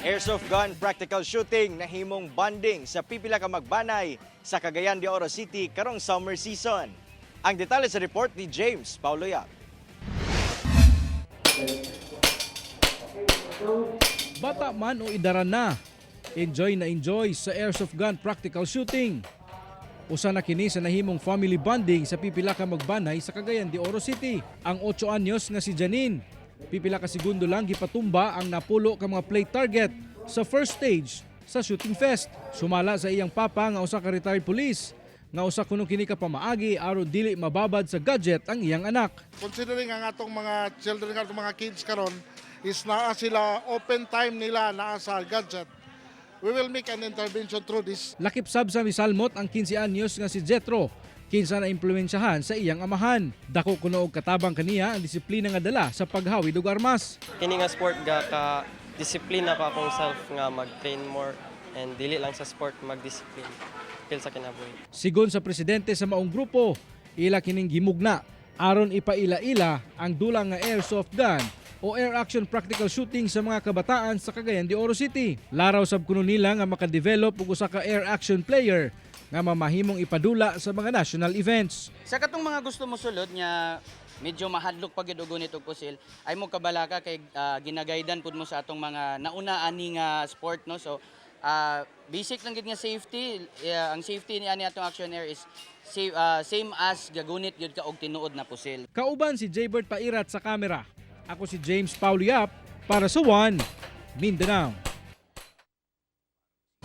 Airsoft gun practical shooting nahimong bonding sa pipila ka magbanay sa Cagayan de Oro City karong summer season. Ang detalye sa report ni James Paulo Yap. Bata man o idaran na, enjoy na enjoy sa airsoft gun practical shooting. Usa na kini sa nahimong family bonding sa pipila ka magbanay sa Cagayan de Oro City. Ang 8 anyos nga si Janine, pipila ka segundo lang gipatumba ang napulo ka mga plate target sa first stage sa shooting fest. Sumala sa iyang papa nga usa ka retired police nga usa kuno kini ka pamaagi aron dili mababad sa gadget ang iyang anak. Considering ang atong mga children, atong mga kids karon is naa sila open time nila naa sa gadget. We will make an intervention through this. Lakip sab sa misalmot ang 15 anyos nga si Jetro, kinsa na impluwensyahan sa iyang amahan. Dako kuno og katabang kaniya ang disiplina nga dala sa paghawid og armas. Kini nga sport ga ka disiplina pa akong self nga mag-train more and dili lang sa sport, mag-discipline feel sa kinabuhi. Sigon sa presidente sa maong grupo, ila kining gimugna aron ipaila-ila ang dulang nga airsoft gun o air action practical shooting sa mga kabataan sa Cagayan de Oro City. Laraw sab kuno nila nga makadevelop og usa ka air action player nga mamahimong ipadula sa mga national events. Sa katong mga gusto mo sulod nga medyo mahadlok pag gyud og gunit og pusil, ay mo kabalaka kay ginagaidan pud mo sa atong mga nauna ani nga sport, no? So basic lang gid nga safety. Ang safety ni ani atong action air is same, same as gagunit gyud ka og tinuod na pusil. Kauban si Jaybert Pairat sa kamera. Ako si James Paulo Yap para sa One Mindanao.